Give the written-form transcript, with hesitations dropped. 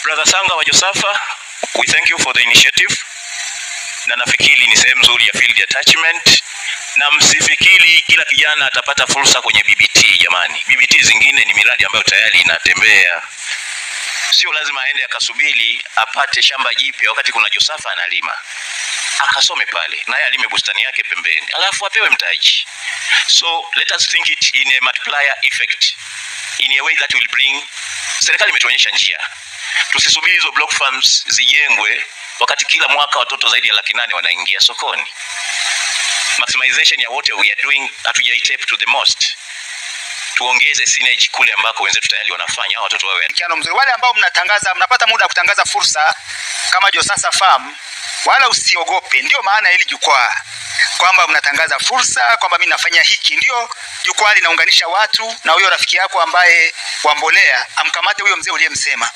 Brother Sanga wa Josafa, we thank you for the initiative, na nafikiri ni sehemu nzuri ya field attachment, na msifikiri kila kijana atapata fursa kwenye BBT. Jamani, BBT zingine ni miradi ambayo tayari inatembea, sio lazima aende akasubiri apate shamba jipya wakati kuna Josafa analima, akasome pale naye alime bustani yake pembeni, alafu apewe mtaji. So let us think it in a multiplier effect, in a way that will bring. Serikali imetuonyesha njia, tusisubiri hizo block farms zijengwe wakati kila mwaka watoto zaidi ya 800,000 wanaingia sokoni. Maximization ya what we are doing hatujaitap to the most. Tuongeze synergy kule ambako wenzetu tayari wanafanya, hao watoto wawe Ushirikiano mzuri. Wale ambao mnatangaza, mnapata muda wa kutangaza fursa kama Josasa Farm, wala usiogope. Ndio maana hili jukwaa kwamba mnatangaza fursa kwamba mimi nafanya hiki, ndio jukwaa linaunganisha watu na huyo rafiki yako ambaye wa mbolea amkamate huyo mzee uliyemsema.